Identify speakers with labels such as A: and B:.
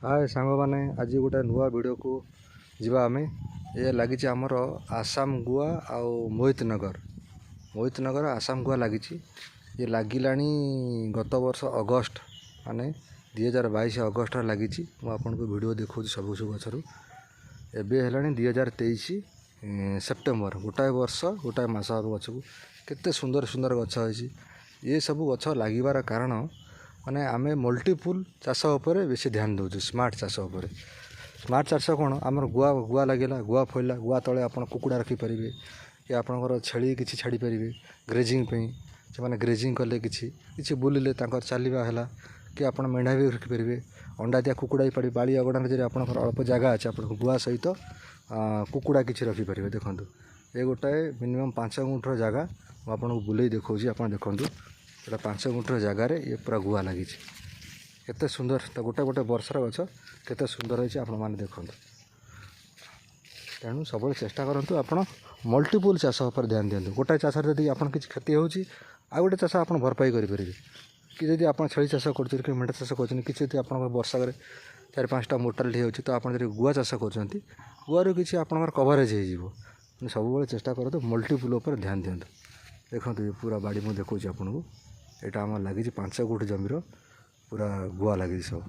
A: ହାଏ ସାଙ୍ଗମାନେ, ଆଜି ଗୋଟେ ନୂଆ ଭିଡ଼ିଓକୁ ଯିବା ଆମେ। ଏ ଲାଗିଛି ଆମର ଆସାମ ଗୁଆ ଆଉ ମୋହିତ ନଗର, ମୋହିତ ନଗର ଆସାମ ଗୁଆ ଲାଗିଛି। ଇଏ ଲାଗିଲାଣି ଗତ ବର୍ଷ ଅଗଷ୍ଟ, ମାନେ 2022 ଅଗଷ୍ଟରେ ଲାଗିଛି। ମୁଁ ଆପଣଙ୍କୁ ଭିଡ଼ିଓ ଦେଖାଉଛି ସବୁ ସବୁ ଗଛରୁ। ଏବେ ହେଲାଣି 2023 ସେପ୍ଟେମ୍ବର, ଗୋଟାଏ ବର୍ଷ ଗୋଟାଏ ମାସ ହେବ ଗଛକୁ। କେତେ ସୁନ୍ଦର ସୁନ୍ଦର ଗଛ ହେଇଛି। ଏସବୁ ଗଛ ଲାଗିବାର କାରଣ ମାନେ ଆମେ ମଲ୍ଟିପୁଲ୍ ଚାଷ ଉପରେ ବେଶୀ ଧ୍ୟାନ ଦେଉଛୁ, ସ୍ମାର୍ଟ ଚାଷ ଉପରେ। ସ୍ମାର୍ଟ ଚାଷ କ'ଣ? ଆମର ଗୁଆ ଗୁଆ ଲାଗିଲା, ଗୁଆ ଫଳିଲା, ଗୁଆ ତଳେ ଆପଣ କୁକୁଡ଼ା ରଖିପାରିବେ କି ଆପଣଙ୍କର ଛେଳି କିଛି ଛାଡ଼ିପାରିବେ ଗ୍ରେଜିଂ ପାଇଁ। ସେମାନେ ଗ୍ରେଜିଂ କଲେ, କିଛି କିଛି ବୁଲିଲେ, ତାଙ୍କର ଚାଲିବା ହେଲା, କି ଆପଣ ମେଣ୍ଢା ବି ରଖିପାରିବେ, ଅଣ୍ଡା ଦିଆ କୁକୁଡ଼ା ବି ପାରିବେ। ବାଡ଼ି ଅଗଣାରେ ଯଦି ଆପଣଙ୍କର ଅଳ୍ପ ଜାଗା ଅଛି, ଆପଣଙ୍କ ଗୁଆ ସହିତ କୁକୁଡ଼ା କିଛି ରଖିପାରିବେ। ଦେଖନ୍ତୁ, ଏ ଗୋଟାଏ ମିନିମମ୍ 5 ଗୁଣ୍ଠର ଜାଗା ମୁଁ ଆପଣଙ୍କୁ ବୁଲେଇ ଦେଖାଉଛି, ଆପଣ ଦେଖନ୍ତୁ। ଏଇଟା 5 ଗୁଣ୍ଠର ଜାଗାରେ ଇଏ ପୁରା ଗୁଆ ଲାଗିଛି। କେତେ ସୁନ୍ଦର ତ ଗୋଟେ ଗୋଟେ ବର୍ଷର ଗଛ କେତେ ସୁନ୍ଦର ହେଇଛି, ଆପଣମାନେ ଦେଖନ୍ତୁ। ତେଣୁ ସବୁବେଳେ ଚେଷ୍ଟା କରନ୍ତୁ ଆପଣ ମଲ୍ଟିପୁଲ୍ ଚାଷ ଉପରେ ଧ୍ୟାନ ଦିଅନ୍ତୁ। ଗୋଟାଏ ଚାଷରେ ଯଦି ଆପଣ କିଛି କ୍ଷତି ହେଉଛି, ଆଉ ଗୋଟେ ଚାଷ ଆପଣ ଭରପାଇ କରିପାରିବେ। କି ଯଦି ଆପଣ ଛେଳି ଚାଷ କରୁଛନ୍ତି କି ମେଣ୍ଢା ଚାଷ କରୁଛନ୍ତି, କିଛି ଯଦି ଆପଣଙ୍କର ବର୍ଷାରେ 4 5ଟା ମୋର୍ଟାଲିଟି ହେଉଛି, ତ ଆପଣ ଯଦି ଗୁଆ ଚାଷ କରୁଛନ୍ତି, ଗୁଆରୁ କିଛି ଆପଣଙ୍କର କଭରେଜ୍ ହେଇଯିବ। ସବୁବେଳେ ଚେଷ୍ଟା କରନ୍ତୁ ମଲ୍ଟିପୁଲ୍ ଉପରେ ଧ୍ୟାନ ଦିଅନ୍ତୁ। ଦେଖନ୍ତୁ, ଏ ପୁରା ବାଡ଼ି ମୁଁ ଦେଖାଉଛି ଆପଣଙ୍କୁ। ଏଇଟା ଆମର ଲାଗିଛି 5 ଗୁଣ୍ଠ ଜମିର ପୁରା ଗୁଆ ଲାଗିଛି ସବୁ।